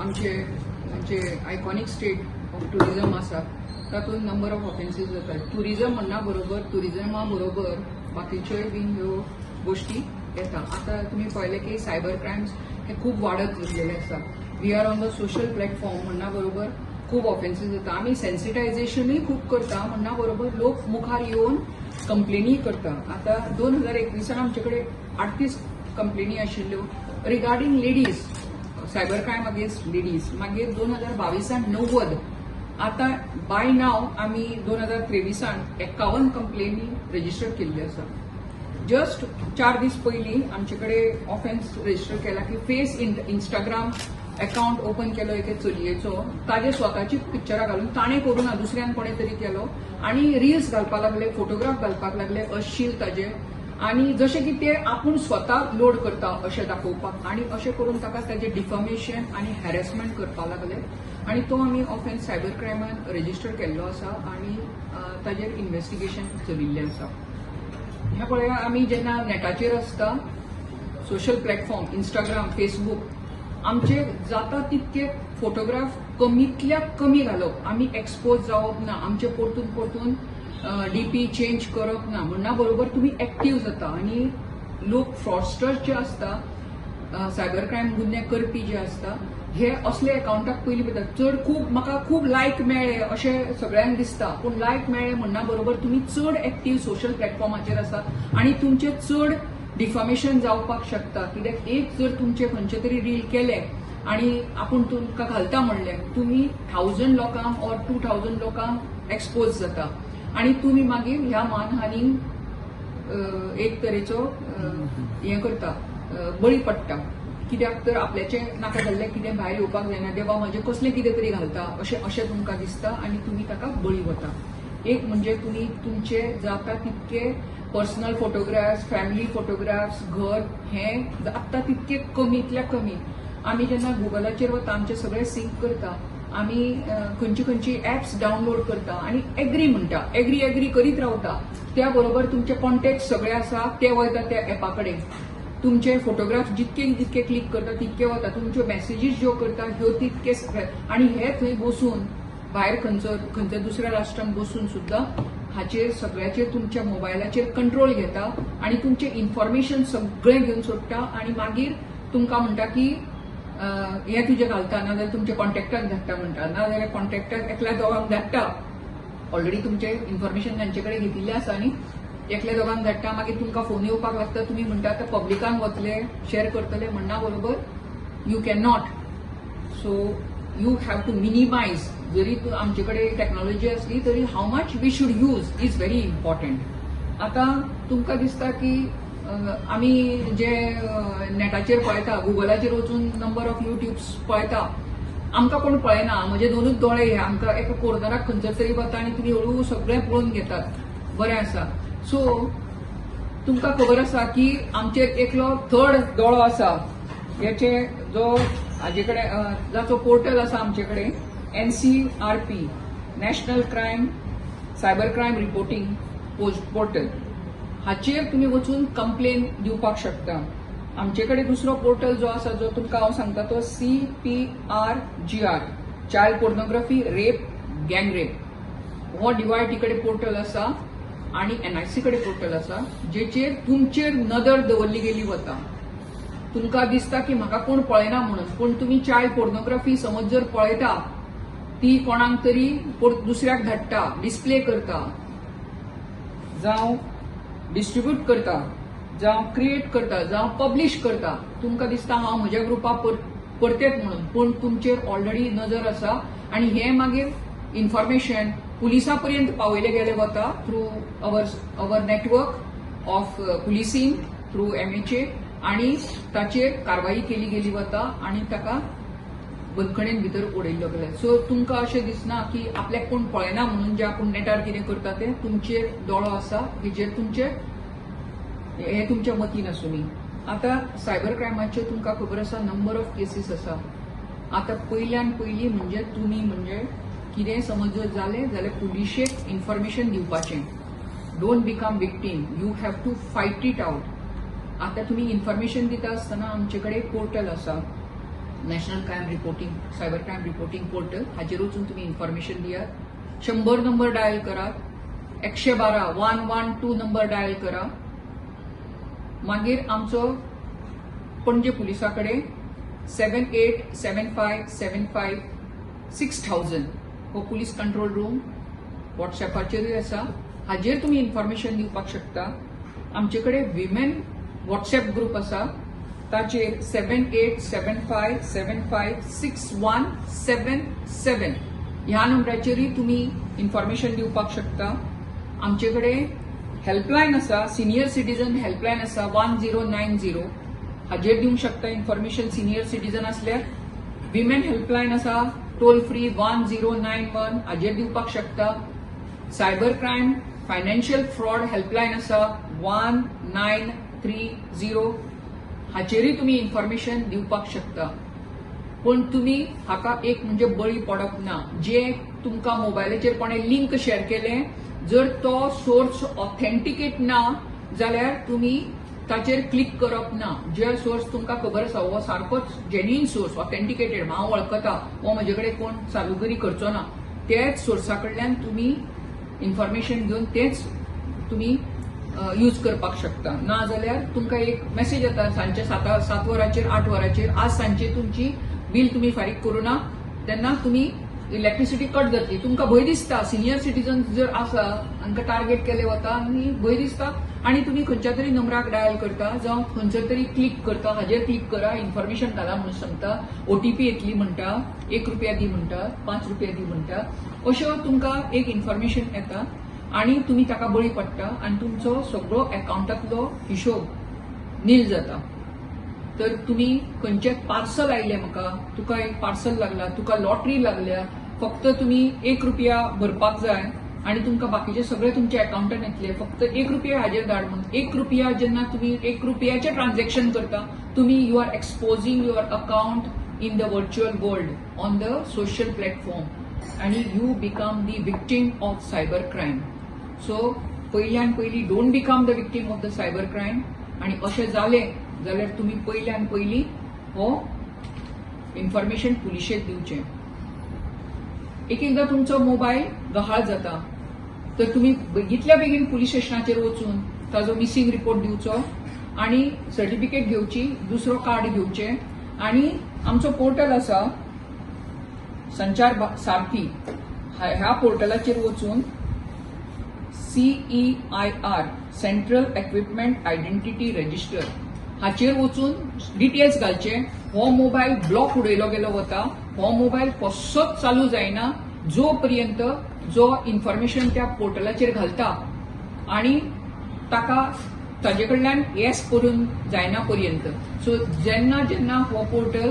आमचे जे iconic state of tourism आसा, तातूंत नंबर ऑफ ऑफेन्सीस जातात. टुरिझम म्हणना बरोबर, टुरिझमा बरोबर बाकीच्योय बीन ह्यो गोश्टी येता. आतां तुमी पळयलें की सायबर क्रायम्स हे खूब वाडत गेल्लेले आसा. We are on the social platform म्हणना बरोबर खूब ऑफेन्सीस जाता. आमी सेन्सिटायझेशनूय खूब करता म्हणना बरोबर लोक मुखार येवन कंप्लेनी करता. आतां 2021 आमचे कडेन 38 कंप्लेनी आशिल्ल्यो regarding ladies, cyber crime against ladies. मागीर 2022 सान 90. आतां बाय नाव आमी 2023 सान 51 कंप्लेनी रजिस्टर केल्ल्यो आसा. जस्ट 4 दीस पयलीं आमचे कडेन ऑफेन्स रजिस्टर केला की फेक इंस्टाग्राम अकाउंट ओपन केलो एके चलयेचो. ताजे स्वताची पिक्चरां घालून, ताणें करूं ना, दुसऱ्यान कोणें तरी केलो आनी रिल्स घालपाक लागले, फोटोग्राफ घालपाक लागले अश्लील ताजे आनी जशें की ते आपूण स्वता लोड करता अशें दाखोवपाक आनी अशें करून ताका ताजें डिफमेशन आनी हॅरेसमेंट करपाक लागले आनी तो आमी ऑफेन्स सायबर क्रायमान रजिस्टर केल्लो आसा आनी ताजेर इन्व्हेस्टिगेशन चलिल्लें आसा. हें पळया, आमी जेन्ना नेटाचेर आसता, सोशल प्लॅटफॉर्म, इंस्टाग्राम, फेसबूक, आमचे जाता तितके फोटोग्राफ कमीतल्या कमी घालप. आमी एक्सपोज जावप ना. आमचे परतून परतून डीपी चेंज करप ना म्हणना बरोबर तुमी एक्टीव जाता आनी लोक, फ्रॉडस्टर्स जे आसता, सायबर क्रायम गुन्हे करपी जे आसता, हे असले अकाउंटाक पयलीं पळयतात चड. खूब म्हाका खूब लायक मेळ्ळे अशें सगळ्यांक दिसता, पूण लायक मेळ्ळे म्हणना बरोबर तुमी चड एक्टीव सोशल प्लॅटफॉर्माचेर आसा आनी तुमचे चड डिफॉमेशन जावपाक शकता. कित्याक एक जर तुमचे खंयचे तरी रील केले आनी आपूण तुमकां घालता म्हणलें, तुमी 1000 लोकांक ऑर 2000 लोकांक एक्सपोज जाता आनी तुमी मागीर ह्या मानहानीक एक तरेचो हें करता, बळी पडटा. कित्याक तर आपल्याचें नाका जाल्लें कितें भायर येवपाक जायना, देवा म्हजें कसलें कितें तरी घालता अशें अशें तुमकां दिसता आनी तुमी ताका बळी वता. एक म्हणजे तुमी तुमचे जाता तितके पर्सनल फोटोग्राफ्स, फॅमिली फोटोग्राफ्स, घर हें जाता तितके कमीतल्या कमी. आमी जेन्ना गुगलाचेर वता, आमचे सगळे सिंक करता, आमी खंयची खंयची एप्स डावनलोड करता आनी एग्री म्हणटा, एग्री एग्री करीत रावता. त्या बरोबर तुमचे कॉन्टेक्ट सगळे आसा ते वयता त्या एपा कडेन. तुमचे फोटोग्राफ जितके जितके क्लिक करता तितके वता. तुमच्यो मॅसेजीस ज्यो करता ह्यो तितके आनी हे थंय बसून भायर खंयचो खंयच्या दुसऱ्या राष्ट्रान बसून सुद्दां हाचेर सगळ्याचेर तुमच्या मोबायलाचेर कंट्रोल घेता आनी तुमचें इन्फॉर्मेशन सगळें घेवन सोडटा आनी मागीर तुमकां म्हणटा की हें तुजें घालता, नाजाल्यार तुमच्या कॉन्टेक्टाक धाडटा म्हणटा, नाजाल्यार कॉन्टेक्टाक एकल्या दोगांक धाडटा. ऑलरेडी तुमचें इन्फॉर्मेशन तांचे कडेन घेतिल्लें आसा आनी एकल्या दोगांक धाडटा. मागीर तुमकां फोन येवपाक लागता. तुमी म्हणटा आतां पब्लिकान वतले, शेअर करतले म्हणना बरोबर you can not. So you have to minimise. जरी आमचे कडेन टॅक्नॉलॉजी आसली तरी how much we should use is very important. आतां तुमकां दिसता की आमी जे नेटाचेर पळयता, गुगलाचेर वचून नंबर ऑफ युट्यूब्स पळयता, आमकां कोण पळयना. म्हजे दोनूच दोळे हे आमकां एका कोर्नराक खंयसर तरी वता आनी तुमी हळू सगळें पळोवन घेतात. बरें आसा. सो तुमकां खबर आसा की आमचेर एकलो थर्ड दोळो आसा हेचे जो हाजे कडेन, जाचो पोर्टल आसा आमचे कडेन, NCRP, National Crime Cyber Crime Reporting Portal. हाचेर तुमी वचून कंप्लेन दिवपाक शकता. आमचे कडेन दुसरो पोर्टल जो आसा, जो तुमकां हांव सांगता, तो CPRGR, child pornography, rape, gang rape. हो डीवायटी कडेन पोर्टल आसा आणि एनआयसी कडेन पोर्टल आसा, जेचेर तुमचेर नदर दवरली गेली वता. तुमकां दिसता की म्हाका कोण पळयना म्हणून, पूण तुमी चायल्ड पोर्नोग्राफी समज जर पळयता, ती कोणाक तरी दुसऱ्याक धाडटा, डिस्प्ले करता, जावं डिस्ट्रीब्यूट करता, जावं क्रिएट करता, जावं पब्लिश करता. तुमकां दिसता हांव म्हज्या ग्रुपाक परतेत म्हणून, पूण तुमचेर ऑलरेडी नजर आसा आनी हें मागीर इन्फॉर्मेशन पुलिसां पर्यंत पावयलें गेलें वता through our network of policing, through MHA आनी ताचेर कारवाई केली गेली वता आनी ताका बंदखणीन भितर उडयल्लो गेले. सो तुमकां अशें दिसना की आपल्याक कोण पळयना म्हणून जे आपूण नेटार कितें करता तें, तुमचेर दोळो आसा हेजेर तुमचे हे तुमच्या मतीन आसुनी. आतां सायबर क्रायमाच्यो तुमकां खबर आसा, नंबर ऑफ केसीस आसा. आतां पयल्यान पयलीं म्हणजे तुमी म्हणजे कितेंय समज जर जालें जाल्यार पुलिशेक इन्फॉर्मेशन दिवपाचें. Don't become victim, you have to fight it out. आतां तुमी इन्फॉर्मेशन दिता आसतना आमचे कडेन पोर्टल आसा. National crime reporting, cyber crime reporting portal हाचेर वचून तुमी इन्फॉर्मेशन दियात. 100 नंबर डायल करात, 112, 112 नंबर डायल करा. मागीर आमचो पणजे पुलिसा कडेन 7875756000 हो पुलीस कंट्रोल रूम वॉट्सॅपाचेरूय आसा, हाजेर तुमी इन्फॉर्मेशन दिवपाक शकता. आमचे कडेन विमेन वॉट्सॅप ग्रुप आसा, ताचेर 7875756177 ह्या नंबराचेरूय तुमी इन्फॉर्मेशन दिवपाक शकता. आमचे कडेन हेल्पलायन आसा, सिनियर सिटीजन हेल्पलायन आसा 1090, हाजेर दिवंक शकता इन्फॉर्मेशन सिनियर सिटीजन आसल्यार. विमेन हेल्पलायन आसा टोल फ्री 1091, हाजेर दिवपाक शकता. Cyber crime financial fraud helpline आसा 1930, हाचेरूय तुमी इन्फॉर्मेशन दिवपाक शकता. पूण तुमी हाका एक म्हणजे बळी पडप ना. जे तुमकां मोबायलाचेर कोणें लिंक शेअर केलें, जर तो सोर्स ऑथेंटिकेट ना जाल्यार तुमी ताचेर क्लिक करप ना. जे सोर्स तुमकां खबर आसा हो सारकोच जेन्युइन सोर्स, ऑथेंटिकेटेड, हांव वळखता, हो म्हजे कडेन कोण चालुगिरी करचो ना, त्याच सोर्सा कडल्यान तुमी इन्फॉर्मेशन घेवन तेच तुमी यूज करपाक शकता. ना जाल्यार तुमकां एक मेसेज येता सांजचे 7 वरांचेर, 8 वरांचेर, आज सांजचे तुमची बील तुमी फारीक करूं ना तेन्ना तुमी इलेक्ट्रिसिटी कट जातली. तुमकां भंय दिसता, सिनियर सिटीजन जर आसा हांकां टार्गेट केले वता आनी भंय दिसता आनी तुमी खंयच्या तरी नंबराक डायल करता जावं खंयसर तरी क्लिक करता, हाजेर क्लिक करा, इन्फॉर्मेशन घाला म्हणून सांगता, ओटीपी येतली म्हणटा, 1 रुपया दी म्हणटा, 5 रुपया दी म्हणटा, अश्यो तुमकां एक इन्फॉर्मेशन येता आनी तुमी ताका बळी पडटा आनी तुमचो सगळो अकावंटांतलो हिशोब नील जाता. तर तुमी खंयचें पार्सल आयलें म्हाका, तुका एक पार्सल लागला, तुका लॉटरी लागल्या, फक्त तुमी 1 रुपया भरपाक जाय आनी तुमकां बाकीचे सगळे तुमच्या अकावंटान येतले, फक्त 1 रुपया हाजेर धाड म्हणून. 1 रुपया जेन्ना तुमी 1 रुपयाचें ट्रान्झॅक्शन करता, तुमी you are exposing your account in the virtual world on the social platform आनी you become the victim of cyber crime. So पयल्यान पयली don't become the victim of the cyber crime. आनी अशें जालें जाल्यार तुमी पयल्यान पयली हो इन्फॉर्मेशन पुलिशेक दिवचें. एक एकदां तुमचो मोबायल गहाळ जाता तर तुमी बेगीतल्या बेगीन पुलीस स्टेशनाचेर वचून ताजो मिसींग रिपोर्ट दिवचो आनी सर्टिफिकेट घेवची, दुसरो कार्ड घेवचें. आनी आमचो पोर्टल आसा संचार सारथी, ह्या पोर्टलाचेर वचून CEIR central equipment identity register हाचेर वचून डिटेल्स घालचे. हो मोबायल ब्लॉक उडयलो गेलो वता, हो मोबायल कसोच चालू जायना जो पर्यंत जो इन्फॉर्मेशन त्या पोर्टलाचेर घालता आनी ताका ताजे कडल्यान येस करून जायना पर्यंत. सो जेन्ना जेन्ना हो पोर्टल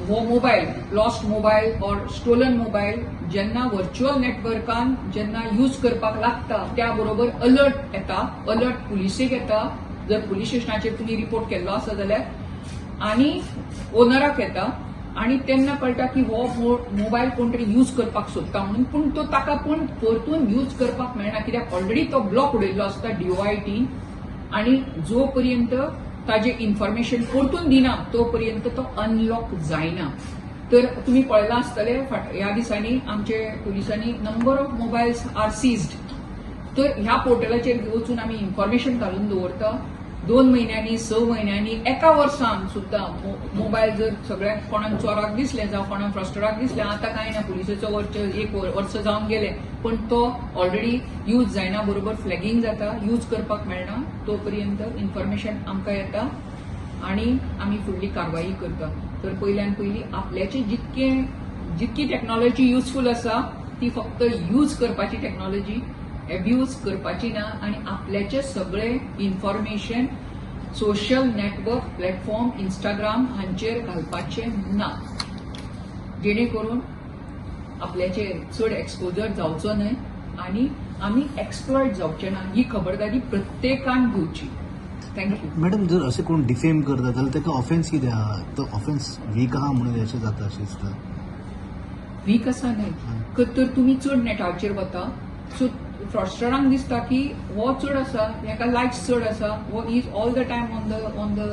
हो mobile lost mobile or stolen mobile जेन्ना व्हर्च्युअल नेटवर्कान जेन्ना यूज करपाक लागता त्या बरोबर अलर्ट येता, अलर्ट पुलिसेक येता जर पुलीस स्टेशनाचेर तुमी रिपोर्ट केल्लो आसा जाल्यार, आनी ओनराक येता आनी तेन्ना कळटा की हो मोबायल कोण तरी यूज करपाक सोदता म्हणून, पूण तो ताका पूण परतून यूज करपाक मेळना कित्याक ऑलरेडी तो ब्लॉक उडयल्लो आसता DOIT आनी जो पर्यंत ताजे इन्फॉर्मेशन परतून दिना तो पर्यंत तो अनलॉक जायना. तर तुमी पळयलां आसतलें ह्या दिसांनी आमचे पुलिसांनी number of mobiles are seized. तर ह्या पोर्टलाचेर वचून आमी इन्फॉर्मेशन घालून दवरता. 2 म्हयन्यांनी, 6 म्हयन्यांनी, एका वर्सान सुद्दां मोबायल जर सगळ्यांक कोणाक चोराक दिसलें जावं कोणाक फ्रस्टराक दिसलें, आतां कांय ना, पुलिसेचो वर्स 1 वर्स जावन गेलें, पूण तो ऑलरेडी यूज जायना बरोबर फ्लॅगींग जाता, यूज करपाक मेळना तो पर्यंत इन्फॉर्मेशन आमकां येता आनी आमी फुडली कारवाई करता. तर पयल्यान पयली आपल्याचे जितकी टॅक्नॉलॉजी युजफूल आसा ती फक्त यूज करपाची टॅक्नॉलॉजी, एब्यूज करपाची ना. आनी आपल्याचे सगळे information social network platform Instagram हांचेर घालपाचें ना, जेणे करून आपल्याचेर चड एक्सपोजर जावचो न्हय आनी आमी एक्सप्लॉयट जावचे ना. ही खबरदारी प्रत्येकान घेवची. Thank you. Madam, जर अशें कोण डिफेम करता जाल्यार ताका ऑफेन्स कितें आहा? तो ऑफेन्स वीक आहा म्हणून अशें जाता अशें दिसता. वीक आसा न्हय तर तुमी चड नेटाचेर वता, सो फ्रॉडस्टरांक दिसता की हो चड आसा, हेका लायक्स चड आसा, हो is all the time on the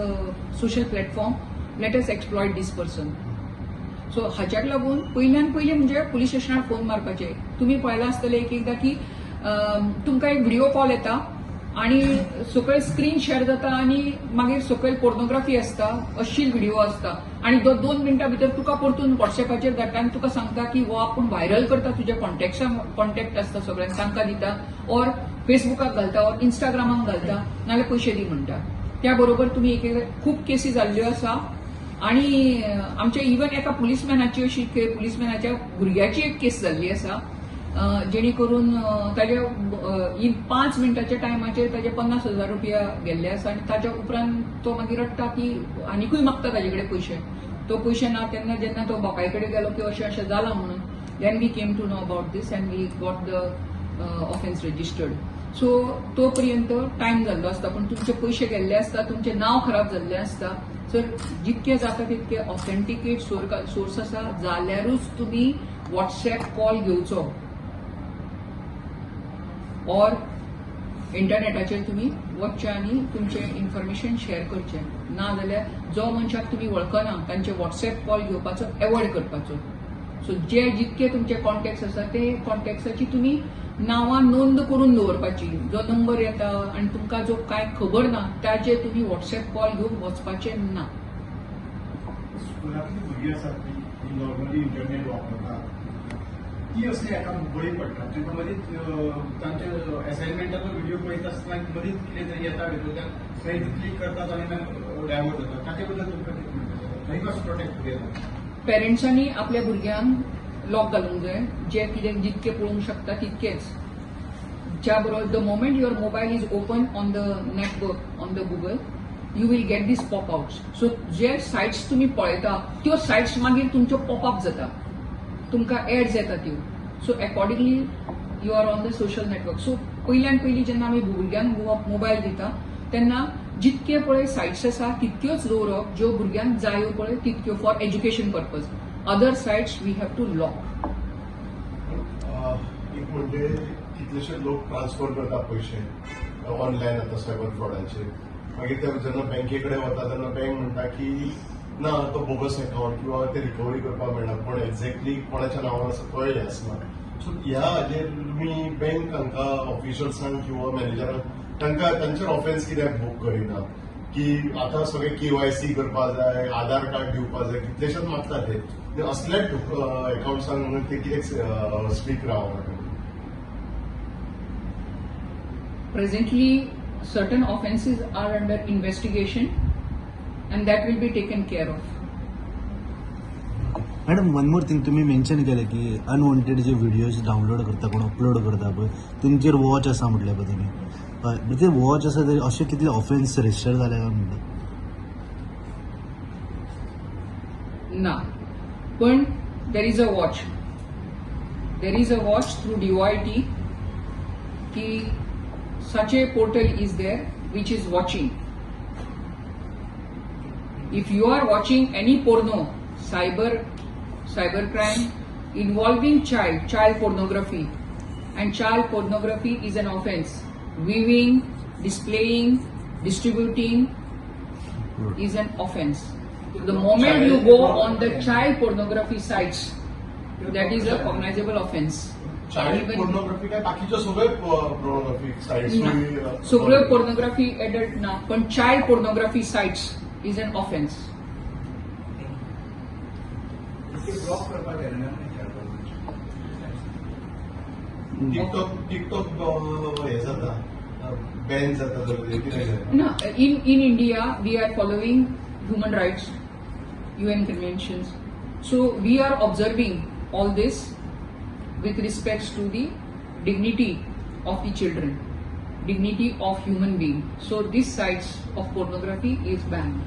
social platform, Let us exploit this person. So हाच्याक लागून पयल्यान पयलीं म्हणजे पुलीस स्टेशनार फोन मारपाचे. तुमी पळयलां आसतलें एक एकदां की तुमकां एक व्हिडिओ कॉल येता आणि सकयल स्क्रीन शेअर जाता आणि मागीर सकयल पोर्नोग्राफी आसता, अश्लील व्हिडिओ आसता आणि तो 2 मिनटां भितर तुका परतून वॉट्सॅपाचेर धाडटा आनी तुका सांगता की हो आपूण व्हायरल करता, तुज्या कॉन्टेक्टा कॉन्टेक्ट आसता सगळ्यांक, तांकां दिता ऑर फेसबुकाक घालता ऑर इंस्टाग्रामाक घालता, नाल्यार पयशे दी म्हणटा. त्या बरोबर तुमी एक एक खूब केसी जाल्ल्यो आसा आणि आमच्या इवन एका पुलिसमॅनाची अशी पुलिसमॅनाच्या भुरग्याची एक केस जाल्ली आसा, जेणे करून ताजे इन 5 मिनटाच्या टायमाचेर ताजे 50,000 रुपया गेल्ले आसा आनी ताच्या उपरांत तो मागीर रडटा की आनिकूय मागता ताजे कडेन पयशे. तो पयशे ना तेन्ना जेन्ना तो बापाय कडेन गेलो की अशें अशें जालां म्हणून, then we came to know about this and we got the offence registered. So तो पर्यंत टायम जाल्लो आसता, पूण तुमचे पयशे गेल्ले आसता, तुमचें नांव खराब जाल्लें आसता. सो जितके जाता तितके ऑथेंटिकेट सोर्स आसा जाल्यारूच तुमी वॉट्सॅप कॉल घेवचो ऑर इंटरनेटाचेर तुमी वचचें आनी तुमचें इन्फॉर्मेशन शेअर करचें. ना जाल्यार जो मनशाक तुमी वळखना तांचे वॉट्सॅप कॉल घेवपाचो एवॉयड करपाचो. सो जे जितके तुमचे कॉन्टेक्ट्स आसा ते कॉन्टेक्ट्साची तुमी नांवां नोंद करून दवरपाची. जो नंबर येता आनी तुमकां जो कांय खबर ना ताजे तुमी वॉट्सॅप कॉल घेवन वचपाचें ना. स्कुलांतली भुरगीं आसात ती नॉर्मली इंटरनेट वापरतात, ती असली हाका बळी पडटात. तांकां मदींच तांच्या एसायनमेंटाचो व्हिडिओ पळयत आसतना मदींच कितें तरी येता भितूंतल्यान, थंय क्लिक करतात आनी मागीर डायवर्ट जातात. ताचे बद्दल तुमकां कितें म्हणपाचें? थंय कसो प्रोटेक्ट करूं येता? पेरंट्सांनी आपल्या भुरग्यांक लॉक घालूंक जाय, जे कितें जितके पळोवंक शकता तितकेच. ज्या बरोबर the moment your mobile is open on the network, on the Google, you will get this pop outs. So J sites तुमी पळयता त्यो सायट्स मागीर तुमच्यो पॉप अप जाता, तुमकां एड्स येता त्यो. So accordingly you are on the social network. So पयल्यान पयलीं जेन्ना आमी भुरग्यांक मोबायल दिता तेन्ना जितके पळय सायट्स आसा तितक्योच दवरप, ज्यो भुरग्यांक जायो पळय तितक्यो for education purpose. Other sites we have to lock. एक म्हणजे कितलेशे लोक ट्रान्सफर करता पयशे ऑनलायन आतां सायबर फ्रॉडाचेर. मागीर ते जेन्ना बँके कडेन वता तेन्ना बँक म्हणटा की ना, तो बोगस अकाउंट किंवा ते रिकवरी करपाक मेळना, कोण एक्झॅक्टली कोणाच्या नांवार आसा तोय हें आसना. सो ह्या हाजेर तुमी बँक हांकां ऑफिशल्सांक किंवा मॅनेजरांक तांकां तांचेर ऑफेन्स कित्याक बूक करिना की आतां सगळें केवायसी करपा जाय, आधार कार्ड दिवपा जाय, कितलेशेच मागता ते. आनी असल्याच अकाउंट्सांक ते कित्याक स्ट्रीक रावना? Presently, certain offences are under investigation and that will be taken care of. Madam, one more thing. तुमी मेन्शन केलें की अनवॉन्टेड जे व्हिडियोज डावनलोड करता कोण, अपलोड करता पळय, तेंचेर वॉच आसा म्हटलें पळय तुमी. हय, ते वॉच आसा तरी अशे कितले ऑफेन्स रजिस्टर जाले काय म्हणटा? ना, पण there is a watch, there is a watch through DoIT की such a portal is there which is watching. If you are watching any porno, cyber crime involving child pornography, and child pornography is an offense. Viewing, displaying, distributing is an offense. The moment you go on the child pornography sites, that is a cognizable offense. Child Even- pornography काय बाकीच्यो सगळे pornography sites? ना. सगळ्यो pornography adult ना, पण child pornography sites is an offence. ते block करपाक जाय न्हू? टिकटॉक, टिकटॉक हे जाता, बॅन जाता सगळें कितें जाता? ना, in India we are following human rights, UN conventions. So we are observing all this with respects to the dignity of the children, dignity of human being. So this sites of pornography is banned.